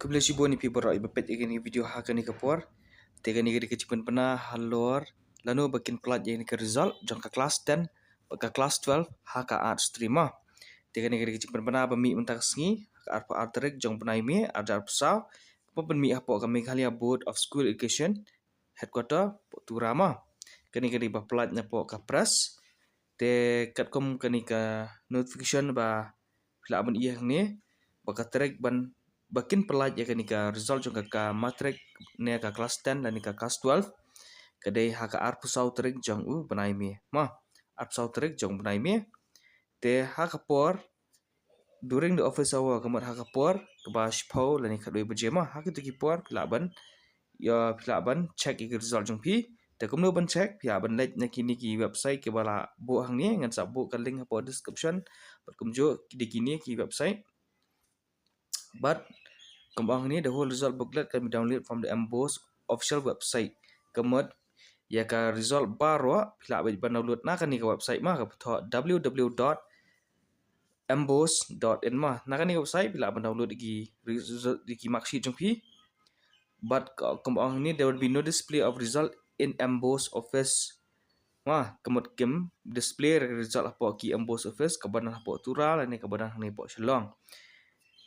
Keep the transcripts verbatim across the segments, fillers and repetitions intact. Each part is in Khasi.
Khublei shibun ïa phi baroh kiba peit ïa kane ka video ha kane ka por. Te kane ka dei ka jingpynbna halor lano ba kin pyllait ïa kane ka result jong ka class ten bad ka class twelve ha ka Arts stream mo. Te kane ka dei ka jingpynbna ba mih mynta ka sngi ha ka arphew ar tarik jong u bnai May arhajar arphew saw, kaba pynmih hapoh ka Meghalaya Board of School Education Headquarter hapoh Tura mo. Kane ka dei ba pyllait napoh ka press. Te katkum kane ka notification ba phi lah ban ïohi hangne, ba ka tarik ban, ba kin pyllait ïa kane ka result jong ka, ka matric ne ka class ten lane ka class twelve, ka dei ha ka arphew saw tarik jong u bnai May mo. Arphew saw tarik jong u bnai May. Te ha ka por, during the office hour, ka mut ha ka por kaba shiphew lane khatwei baje mo, ha kito ki por phi lah ban, ïa, phi lah ban check ïa ki result jong phi. Te kumno ban check? Phi lah ban leit na kine ki website kiba la buh hangne, ngan sa buh ka link hapoh description. Bad kumjuh ki dei kine ki website. Bad kumba ong hangne, the whole result booklet can be downloaded from the MBOSE official website. Ka mut ïa ka result baroh phi lah ban download na kane ka website mo, kaba thoh w w w dot mbose dot in mo. Na kane ka website phi lah ban download ïa ki result, ïa ki mark sheet jong phi. Bad ka, kumba ong hangne, there will be no display of result in MBOSE office mo. Ka mut kim display result hapoh ki MBOSE office kaba don hapoh Tura lane kaba don hangne hapoh Shillong.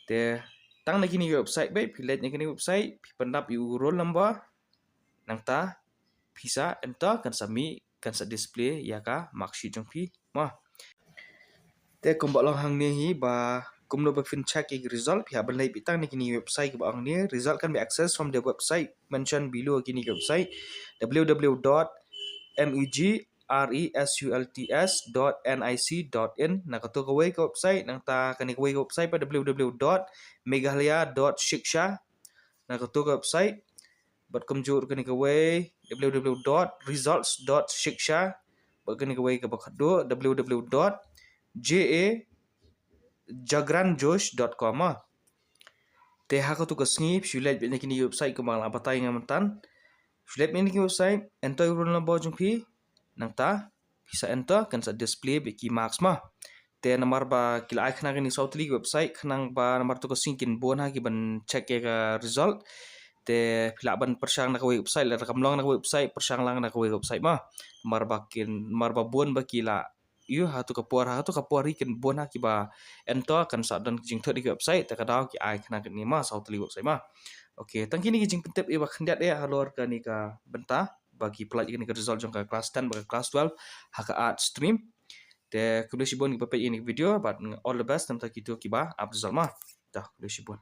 Te tang na kine ki website beit, phi leit na kine ki website, phi pyndap ïa u roll number, nangta phi sa enter, kan sa mih, kan sa display ïa ka mark sheet jong phi mo. Te kumba long hangne hi ba kumno ba phin check ïa ki result, phi hap ban leit beit tang na kine ki website kiba ong hangne, result can be accessed from the website mentioned below. Kine ki website, w w w dot m e g r e s u l t s dot n i c dot in, na kato kawei ka website. Nangta kane kawei ka website pat, w w w dot meghalaya dot shiksha, na kato ka website. Bad kumjuh kane kawei, w w w dot results dot shiksha. Bad kane kawei kaba khatduh, w w w dot j a jagran josh dot com mo. Te ha kato ka sngi phi shu leit beit na kine ki website kumba nga la batai ïa nga mynta. Phi shu leit beit na kine ki website, enter ïa u roll number jong phi, nangta phi sa enter, kan sa display beit ki marks mo. Te namar ba ki la ai khnang kine saw tylli ki website, khnang ba namar to ka sngi kin bun ha ki ban check ïa ka result. Te phi lah ban pyrshang na kawei ka website, lada kam long na kawei ka website, pyrshang lang na kawei ka website mo. Namar ba kin, namar ba bun ba ki la ïoh ha kato ka por, ha kato ka por hi kin bun ha kiba enter, kan sa don jingthut ïa ki website, te ka daw ki ai khnang kine mo, saw tylli website mo. Okay, tang kine ki jingpyntip ïa ba khyndiat ïa halor kane ka bynta ba ki pyllait ïa kane ka result jong ka class ten bad ka class twelve ha ka Arts stream. Te khublei shibun kiba peit ïa kane ka video, bad all the best na bynta kito kiba ap result mo. Te khublei shibun.